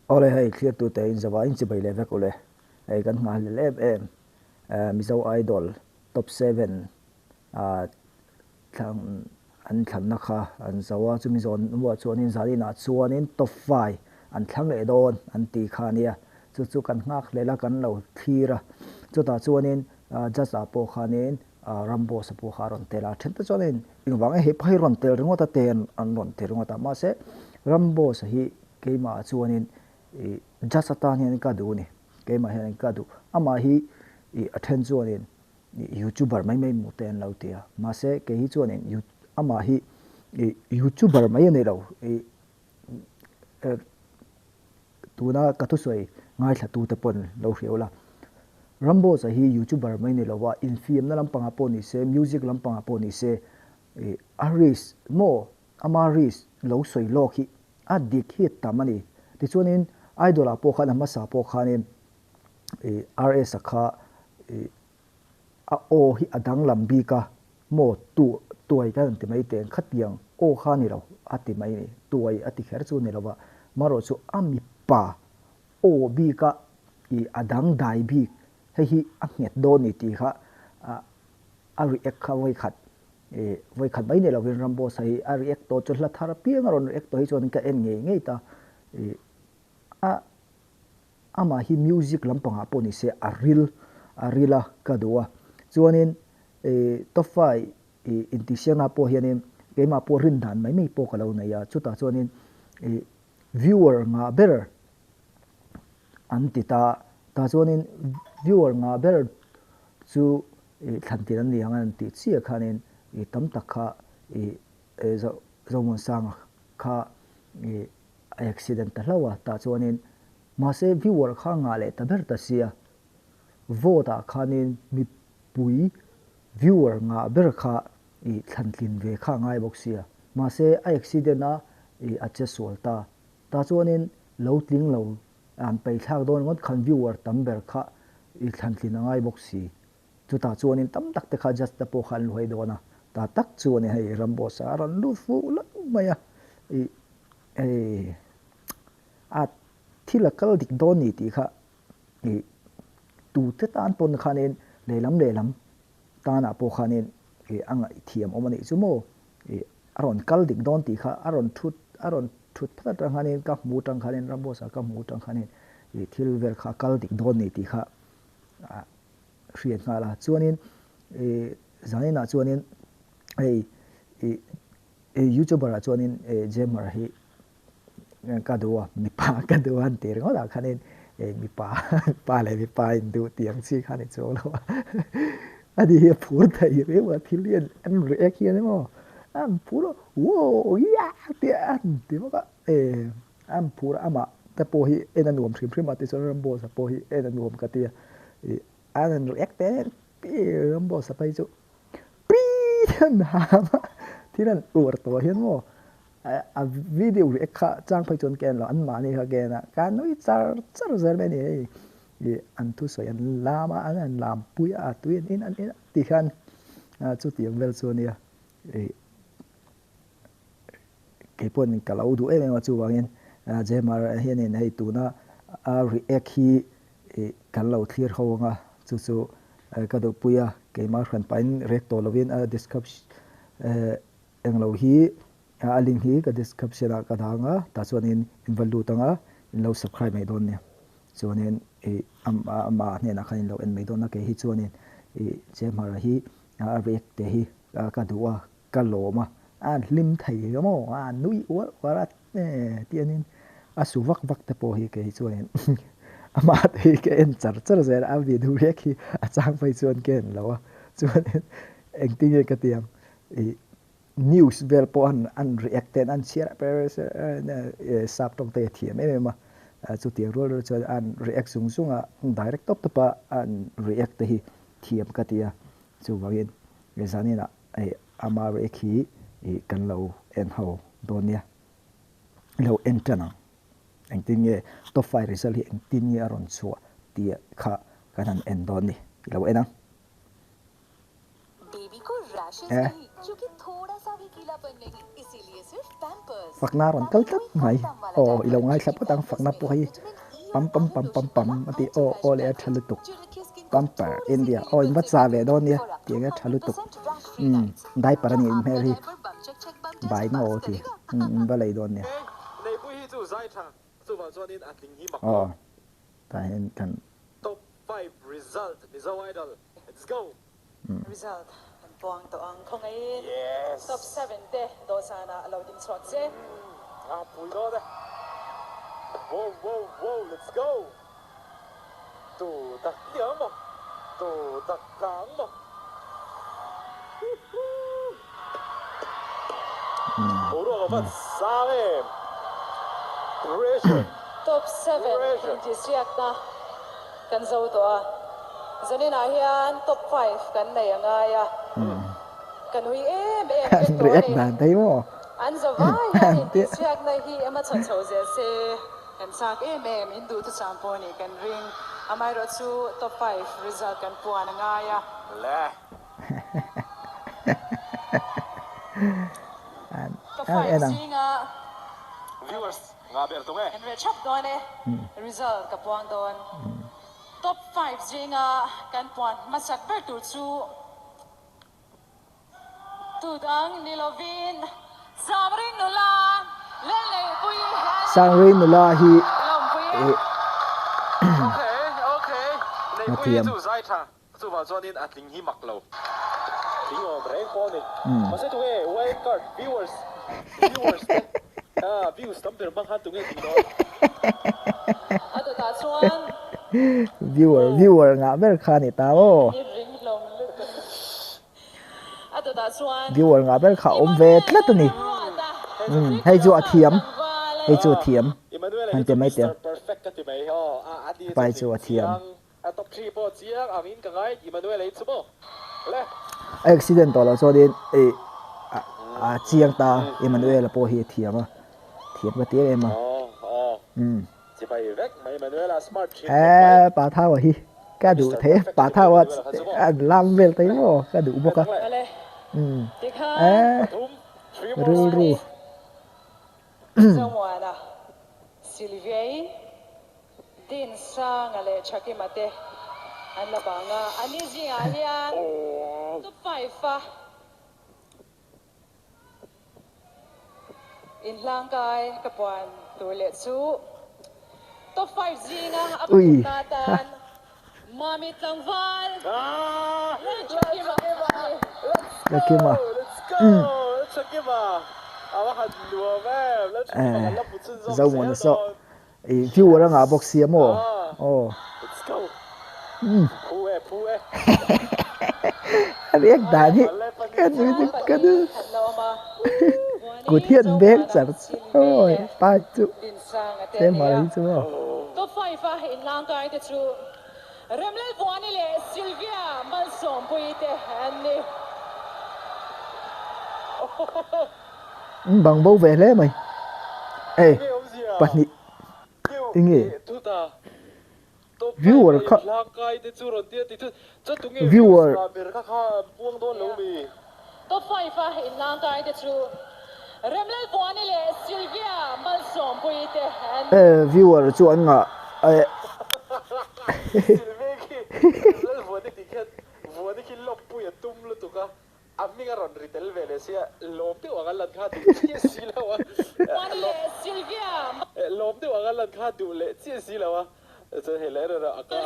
Awle hei thlir tute in zawa in chibai leh vek ule hei kan nghahhlel em em Mizo Idol top 7 thlang an thlanna kha an zo a chumi zawn hnuah chuanin zaninah chuanin top 5 an thlang leh dawn an ti kha ania chu chu kan nghakhlel a kan lo thlir a chutah chuanin judge ah pawh khanin Ramboss a pawh kha a rawn tel a then te chuanin engvang e hepa hi rawn tel ringawt a te an rawn ti ringawt a mahse Ramboss a hi keimah chuanin ih judge atan hian ka duh a ni keimah hianin ka duh amah hi ih a then chuanin ih youtuber mai mai maw te an lo ti a mahse kei hi chuanin you amah hi ih youtuber mai a ni lo ih tuna ka thusawi ngaithla tu te pawn lo hria ula Ramboss a hi youtuber mai ni lo a infiamna lampangah pawh ni se music lampangah pawh ni se ih a risk maw Ama risk lo sawi lawk hi a dik hi tam a ni. Tichuanin Idol ah pawh khan a hmasa pawh khanin ih RS a kha ih a aw hi a danglam bik a maw tu tuai kan han ti mai teng khatiang aw kha ni lo a ti mai ni. Tuai a ti kher chu ni lova marawh chu a mipa aw bik a ih a dangdai bik hei hi a nghet dawn ni tih kha a react kha vawikhat Ih vawikhat mai nei lovin Ramboss hi a react tawh chu hla thar apiang a rawn react tawh hi chuan ka en ngei ngei ta. Ih a amah hi music lampangah pawh ni se a ril a ril a ka duh a. Chuanin ih top five ih intihsiakna pawh hianin keimah pawh rin dan mai mai pawh ka lo nei a. Chutah chuanin ih viewer ngah ber an ti ta. Tah chuanin viewer ngah ber chu Ih thlan tir an ni ang a an tih chiah khanin ih tam tak kha ih Zomuansanga kha ih a accident ta hlauh a, tah chuanin mahse viewer kha ngah leh ta ber ta sia, vote ah khanin mipui viewer ngah ber kha ih thlan tlin ve kha a ngai bawk sia, mahse a accident a ih a che sual ta, tah chuanin lo tling lo An peithlak dawn ringawt khan viewer tam ber kha i thlantlin a ngai bawk si. Chutah chuanin tam tak te kha judge te pawh kha an luhai dawn a, ta tak chuanin hei Ramboss a rawn lut fuh lo mai a, i hei a thil a kal dik dawn ni tih kha i tute tan pawn khanin lehlam lehlam tanah pawh khanin i a ngaihthiam awm a nih chu maw. Ih a rawn kal dik dawn tih kha a rawn thut a rawn thut phat atang khanin ka hmu atang khanin Ramboss a ka hmu atang khanin ih thil vel kha a kal dik dawn ni tih kha ah hriat nghal a. Chuanin ih zaninah chuanin hei ih youtuber ah chuanin ih Jammer hi Ka duh a, mipa ka duh a an ti ringawt ah khanin mipa pa leh mipa in duh tih ang chi kha a ni chuang lo a, ani hi a phur thei riau a thil hi an react hian emaw an phur a wow yeah tih an ti vak a an phur a amah te pawh hi en a nuam hrim hrim a tichuan Ramboss a pawh hi en a nuam ka ti a ih an han react te Ramboss a phei chu Pii an ham a, thil an uar tawh hian maw a video react kha chang phei chuan ka en lo, an mahni kha ka en a, ka nui char char zel mai a ni hei, ih an thusawi an lam a, an han lam pui a, a tui an in an in a tih khan chutiang vel chu a nia, ih keipawhin ka lo duh em em a chuvangin Jemar hianin hei tuna a react hi ih kan lo thlir ho ang a, chu chu ka duhpui a, keimah hran pahin react tawh lovin a description englo hi a link hi ka description ah ka dang a, tah chuanin in va lut ang a, in lo subscribe mai dawn nia. Chuanin ih amah hnenah khan in lo en mai dawn a, kei hi chuanin ih Jemar hi a react te hi ka duh a. Ka lawm a, a hlim thei ka maw, a nui uar uar a tianin a su vak vak te pawh hi kei chuanin amah te hi ka en char char zel a, a video riak hi a chang phei chuan ka en lo a, chuanin engtin nge ka ti ang ih news vel pawh an an react ten an chhiar a sap tawng te a thiam em em a, chutiang rual rual chuan an react zung zung a, direct tawp tawp a an react te hi thiam ka ti a, chuvangin zaninah Hei ama react hi ih kan lo en ho dawn nia. Lo en tan ang. Engtin nge top five result hi engtin nge a rawn chhuah tih kha kan han en dawn ni. I lo en ang. Baby ko rashes Eh. nahi kyunki thoda sa bhi. Fakna rawn kal tlat mai. Aw i lo ngaithla phawt ang fakna pawh hi pam pam pam pam pam a tih aw aw leh a tha lutuk. Pamper India aw in va chah ve dawn nia tih ang a tha lutuk. Umm diaper a nih hmel hi bai maw aw ti umm va lei dawn nia. Aw tah hian kan. Result kan puang tawh ang khawngaihin top 7 te dawhsanah a lo ding chhuak che. A pui dawn e. Wow wow wow let's go. Tu tak hniam maw tu tak tlang maw. Boruak a van sang em. Pressure. Top 7 intihsiakna kan zo tawh a, zaninah hian top 5 kan nei a ngai a, kan ui em em vek tawh a ni. An za vai hian intihsiakna hi ema chhawn chho zel se kan chak em em, in duhthusam pawh nih kan ring. Amaherawhchu top 5 result kan puan a ngai a. Top 5 zinga Viewers nga ber tung e. Kan reh thap dawn e. Result ka puang dawn. Top 5 zinga kan puan hmasak ber tur chu tu dang ni lovin Sangri nula Lalneihpuii hian Sangri nula hi lawmpui e. Okay okay Neihpuii Mathiam. chu zai tha Chuvang chuanin a tling hi mak lo. Tling awm reng pawh a ni. Mahse tunge wild card viewers viewers te ah views tam ber hmang khan tunge tling dawn? A dawtah chuan Viewer viewer ngah ber kha a ni ta aw. I ring hlawm lutuk. A dawtah chuan Viewer ngah ber kha a awm ve tlat a ni. Ruata Umm hei chu a thiam tlangval a hei ni. chu a thiam Emmanuel-a han hi ti chu mai teh Mister Perfect ka ti mai aw a a ni chu Pai chu tling a thiam. chiang. A top 3 pawh chiang angin ka ngai Emmanuel ei chu maw le. A accident tawh loh chuanin ih a chiang ta Emmanuel a pawh hi a thiam a thiam ka ti em em a. Aw aw chibai vek mai Emmanuel a smart thin khawp mai. Eee pa Thau a hi ka duh thei e pa Thau a a lam vel thei maw ka duh bawk a. Eee rilru. Zomuana Sylvia-i Dinsanga leh Thakima te an la bang a, an ni zingah hian top 5 a inhlangkai ka puan tur leh chu top 5 zinga a pathumna atan Mami tlangval Lalthakima a ni. Thakima Zomuana saw I viewer a ngah bawk sia maw? Aw. Umm. A react dan hi ka nui chu ka nui. Kut hian beng char char awi pa chu tlem hmar hi chu maw. Top 5 a inhlangkai te chu Remlalvuani leh Sylvia Malsawmpuii te an ni. Umm bang bo ve hle mai. Ei pahnih enge viewer kha viewer Top 5 a inhlangkai te chu Remlalvuani leh Sylvia Malsawmpuii te an ni. Viewer chu an ngah eh. A hming a rawn ri tel ve leh sia, lawm deuh ang a lan kha duh chiah si lo a. Lawm deuh ang a lan kha duh leh chiah si lo a. Chuan hei leh erawh a ka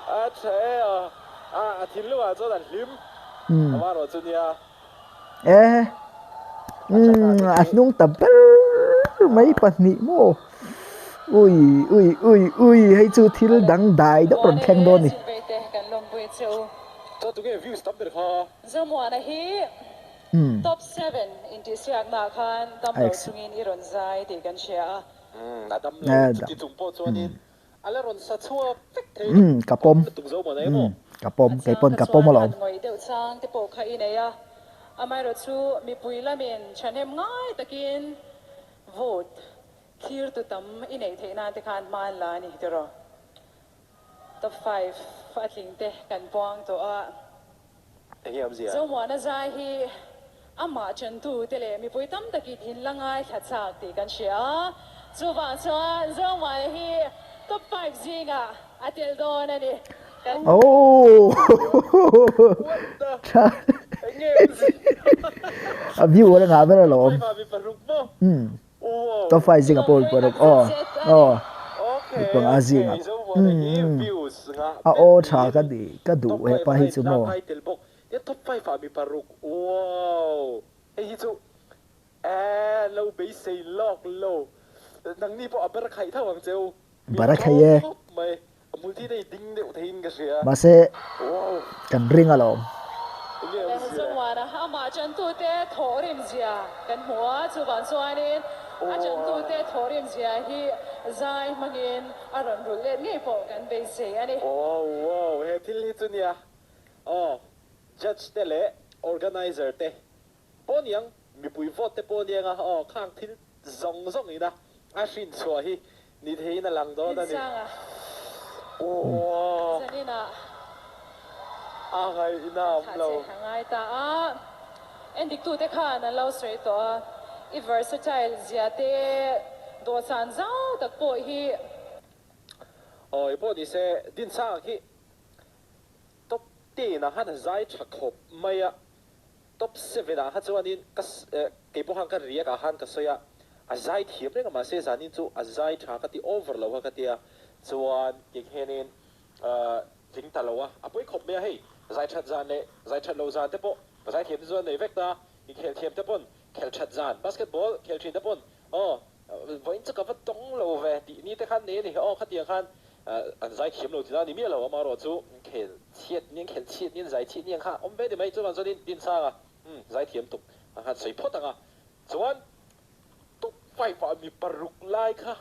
a tha e a, a thinlungah chuan a hlim amaherawh chu nia. E a hnung ta ber mai pahnih maw ui ui ui ui hei chu thil dang dai deuh rawn thleng dawn a ni. Zomuana hi top 7 intihsiaknaah khan damlo chungin i rawn zai tih kan hria a. A damlo chuti chung pawh chuanin A la rawn sa chhuak vek thei ni. Ka pawm. Lutuk zo maw nei maw? Ka pawm. A Kei chang pawn kha ka pawm chuan alawm. han ngawih deuh chang te pawh kha i nei a. Amaherawh chu mipui lamin thahnem ngai takin vote thlir tu tam i neih theih nan te khan hma an la a ni tiraw. Top 5 a tling te kan puang tawh a. Enge awmzia? Zomuana zai hi amah chantu te leh mipui tam takin in la ngaithla chak tih kan hria a, chuvang chuan Zomuana hi top five zingah a tel dawn a ni. Kan. Oh! What the? Enge awmzia? A view a la ngah ber alawm. Top five ah mi paruk maw? Top five zingah pawh mi paruk aw aw mi panga zingah a aw tha ka ti ka duh hepa hi chu maw. Barakhaih e. Mahse kan ring alawm. Zomuana amah chantute thawhrim zia kan hmu a, chuvang chuanin a chantute thawhrim zia hi zai hmangin a rawn rulh let ngei pawh kan beisei a ni. Wow wow he thil hi chu nia aw judge te leh organizer te pawh niang mipui vote te pawh niang a aw khang thil zawng zawng ina a hrin chhuah hi ni theiin a lang dawn a ni. Rinsanga Aww. Zaninah A ngaihna kan awm thlah lo. che a ngai ta a, endiktute khan an lo sawi tawh a, i versatile zia te dawhsan zau tak pawh hi. Aw i pawh nise Dinsanga khi top ten ah khan a zai tha khawp mai a. Top 7 ah kha chuanin ka kei pawh khan ka react ah khan ka sawi a, a zai thiam reng a mahse zanin chu a zai tha ka ti over lo kha ka tia chuan kei hianin tling ta lo a, a pawi khawp mai a hei zai that zan leh zai that lo zan te pawh zai thiam te chuan nei vek ta, inkhel thiam te pawn khel that zan basketball khel thin te pawn aw vawiin chu ka va tawng lo ve tih ni te khan nei a ni aw khatiang khan An zai thiam lo tina ni miah lo amaherawh chu khel chhiat niang khel chhiat niang zai chhiat niang kha awm ve ni mai chuvang chuanin Dinsanga umm zai thiam tuk ang khan sawi phawt ang a chuan top 5 ah mi paruk lai kha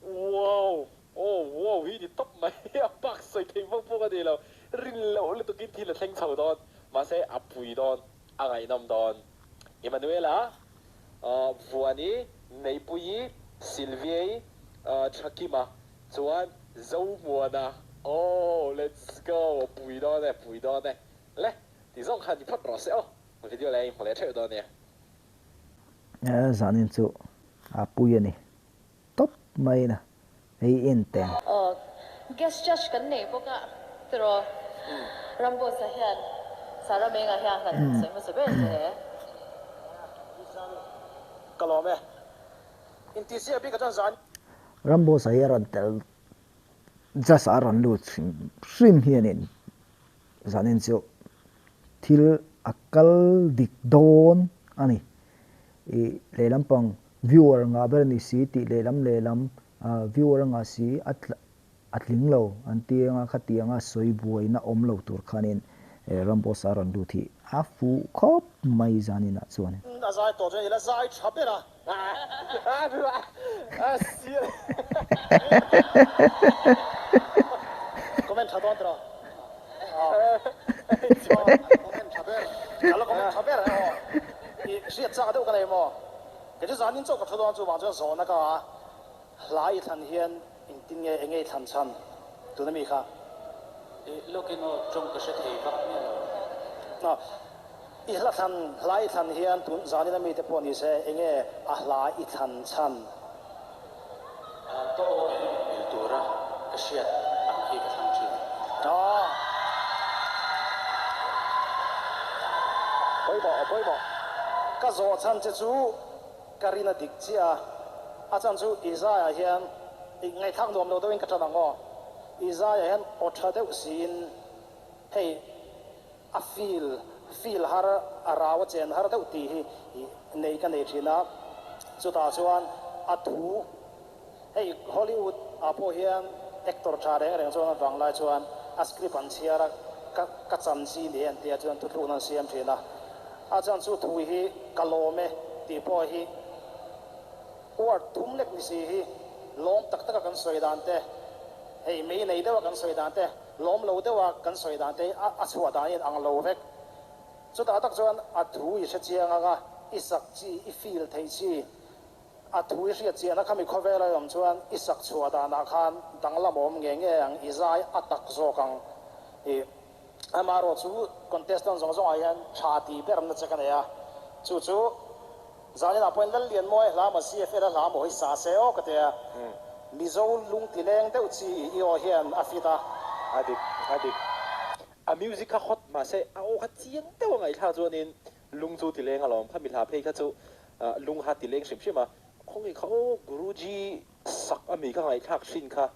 wow oh wow hi ni tawp mai a bak sawi theih vak pawh ka nei lo rin loh lutukin thil a thleng chho dawn mahse a pui dawn a ngaihnawm dawn Emmanuela Vuani Neipuii Sylviai Thakima Chuan Zomuana aw let's go pui dawn e pui dawn e le ti zawng khan ni phawt rawh se aw video leh a inhmu leh theuh dawn nia. Zanin chu a pui a ni tawp mai na hei en teng. Aw guest judge kan nei bawk a tiraw Ramboss-a hian Sarah Menga hian han sawi hmasa ber che he. Ka lawm e. Intihsiak bik ah chuan zan. Ramboss a hi a rawn tel just a rawn lut hrim hrim hianin zanin chu thil a kal dik dawn a ni. Ih lehlam pang viewer ngah ber a ni si tih lehlam lehlam viewer a ngah si a a tling lo an ti anga khatianga sawi buaina awm lo tur khanin Ramboss a rawn lut hi a fuh khawp mai zaninah chuan. A zai tawh chuan i la zai tha ber a. Comment tha dawn tiraw? Comment tha ber. Ka la comment tha ber aw. I hriat chak deuh ka nei maw? Kei chu zanin chauh ka thu dawn chuvang chuan zawhna ka hla i thlan hian Engtin nge enge i thlan chhan tuna mi kha? I lawkin aw tawng ka hre thei vak miah lo. Aw, i hla thlan, hla i thlan hian tun zanin a mite pawh ni se enge a hla i thlan chhan? Ka aw nen mil tura ka hriat ang hi ka thlang thin. Aw. Pawimawh, a pawimawh. Ka zawh chhan che chu Ka rin a dik chiah a, a chan chu Isaiah hian i ngaihthlak nuam lo deuhin ka tan ang aw. Isaiah hian aw tha deuh siin hei a feel, feel har, a rau a chen har deuh tih hi nei ka nei thin a. Chutah chuan a thu, hei Hollywood ah pawh hian actor tha reng reng chuan a vang lai chuan a script an chhiar a, ka ka chan chi ni an tia chuan thuthlukna an siam thin a. A chan chu thu hi ka lawm e tih pawh hi word thum lek ni si hi lawm tak taka kan sawi dan te, hei mei nei deuha kan sawi dan te, lawm lo deuha kan sawi dan te hi a chhuah dan hi ang lo vek. Chutah tak chuan a thu i hre chiang ang a, i sak chi, i feel theih chi, a thu i hriat chiahna kha mi khawvela i awm chuan i sak chhuah danah khan danglam awm nge nge ang, i zai a tak zawk ang i. Amaherawhchu contestant zawng zawngah hian tha tih berna che ka nei a, chu chu zaninah pawhin Lallianmawia hla maw CFL a hla maw hi sa se aw ka ti a, Mizo lungti leng deuh chi i aw hian a fit a. A dik, a dik. A music kha hot mahse a aw kha chiang deuh a ngaihthlak chuanin lung chu ti leng alawm. Khami hla phei kha chu lung kha ti leng hrim hrim a. Khawnge kha aw Guruji sak ami kha ngaihthlak hrin kha.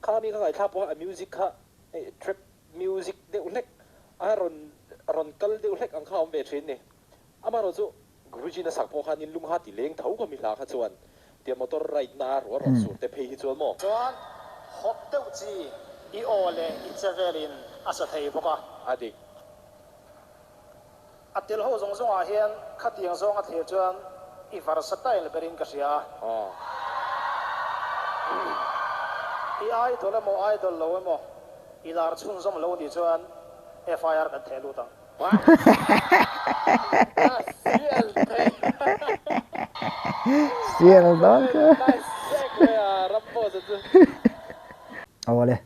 Kha ami kha ngaihthlak pawh a music kha trap music deuh hlek a rawn rawn kal deuh hlek ang kha a awm ve thin ni. Amaherawh chu Guruji na sak pawh khanin lung kha ti leng tho khami hla kha chuan tia motor ride na ruah rawn sur te phei hi chuan maw. Chuan hawp deuh chi i aw leh i che velin a sa thei bawk a. A dik. A tel ho zawng zawngah hian khatiang zawng a thlir chuan i versatile berin ka hria a. I idol emaw idol lo emaw i lar chhunzawm lo nih chuan FIR kan theh lut ang. Sial dawn kha. Awle,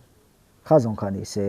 kha zawng kha ni se.